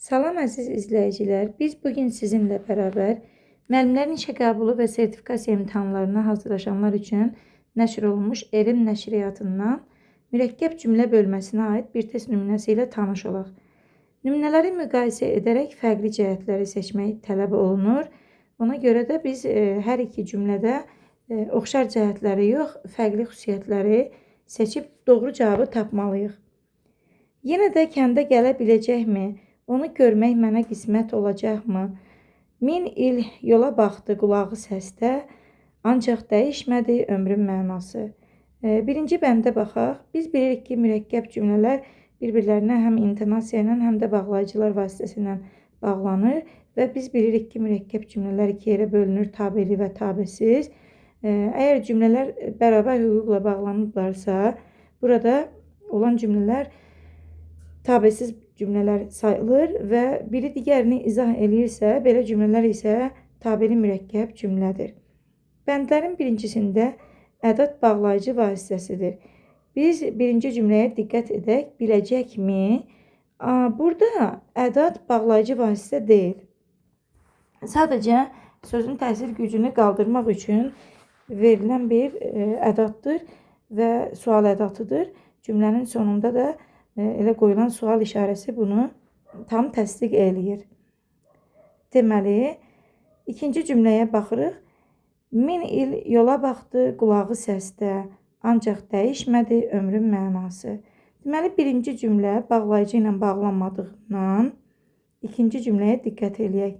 Salam əziz izləyicilər. Biz bugün sizinlə bərabər müəllimlərin işə qəbulu və sertifikasiya imtahanlarına hazırlaşanlar üçün nəşr olunmuş Elm nəşriyyatından mürəkkəb cümlə bölməsinə aid bir test nümunəsi ilə tanış olaq. Nümunələri müqayisə edərək fərqli cəhətləri seçmək tələb olunur. Ona görə də biz hər iki cümlədə oxşar cəhətləri yox, fərqli xüsusiyyətləri seçib doğru cavabı tapmalıyıq. Yenə də kəndə gələ biləcəkmi? Onu görmək mənə qismət olacaqmı? Min il yola baxdı qulağı səsdə, ancaq dəyişmədi ömrün mənası. Birinci bəndə baxaq. Biz bilirik ki, mürəkkəb cümlələr bir-birlərinə həm intonasiya ilə, həm də bağlayıcılar vasitəsilə bağlanır və biz bilirik ki, mürəkkəb cümlələr iki yerə bölünür, tabeli və tabesiz. Əgər cümlələr bərabər hüquqla bağlanıblarsa, burada olan cümlələr tabesiz cümlələr sayılır və biri digərini izah eləyirsə, belə cümlələr isə tabeli mürəkkəb cümlədir. Bəndlərin birincisində ədad bağlayıcı vasitəsidir. Biz birinci cümləyə diqqət edək. Biləcəkmi? Burada ədad bağlayıcı vasitə deyil. Sadəcə sözün təsir gücünü qaldırmaq üçün verilən bir ədaddır və sual ədatıdır. Cümlənin sonunda da elə qoyulan sual işarəsi bunu tam təsdiq eləyir. Deməli, ikinci cümləyə baxırıq. Min il yola baxdı qulağı səsdə, ancaq dəyişmədi ömrün mənası. Deməli, birinci cümlə bağlayıcı ilə bağlanmadığından ikinci cümləyə diqqət eləyək.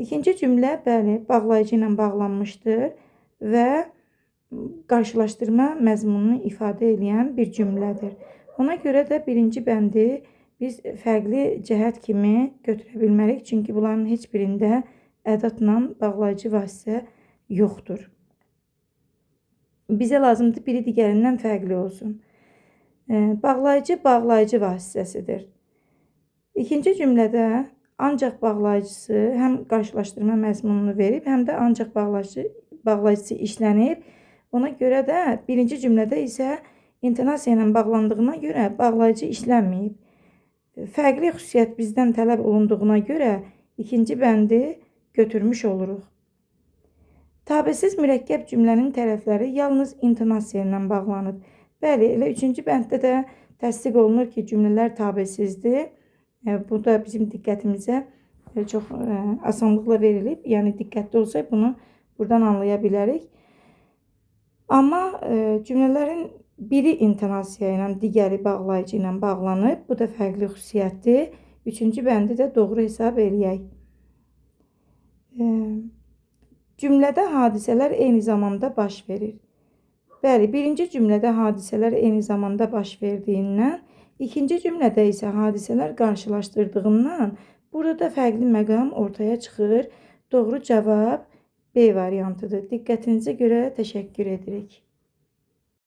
İkinci cümlə, bəli, bağlayıcı ilə bağlanmışdır və qarşılaşdırma məzmununu ifadə eləyən bir cümlədir. Ona görə də birinci bəndi biz fərqli cəhət kimi götürə bilmərik. Çünki bunların heç birində ədadla bağlayıcı vasitə yoxdur. Bizə lazımdır biri digərindən fərqli olsun. Bağlayıcı bağlayıcı vasitəsidir. İkinci cümlədə ancaq bağlayıcısı həm qarşılaşdırma məzmununu verib, həm də ancaq bağlayıcısı işlənib. Ona görə də birinci cümlədə isə intonasiya ilə bağlandığına görə bağlayıcı işlənməyib. Fərqli xüsusiyyət bizdən tələb olunduğuna görə ikinci bəndi götürmüş oluruq. Tabesiz mürəkkəb cümlənin tərəfləri yalnız intonasiya ilə bağlanıb. Bəli, elə üçüncü bənddə də təsdiq olunur ki, cümlələr tabesizdir. Bu da bizim diqqətimizə çox asanlıqla verilib. Yəni, diqqətli olsaq bunu buradan anlaya bilərik. Amma cümlələrin biri intonasiya ilə, digəri bağlayıcı ilə bağlanıb. Bu da fərqli xüsusiyyətdir. Üçüncü bəndi də doğru hesab eləyək. Cümlədə hadisələr eyni zamanda baş verir. Bəli, birinci cümlədə hadisələr eyni zamanda baş verdiyindən, ikinci cümlədə isə hadisələr qarşılaşdırdığından burada da fərqli məqam ortaya çıxır. Doğru cavab B variantıdır. Diqqətinizə görə təşəkkür edirik.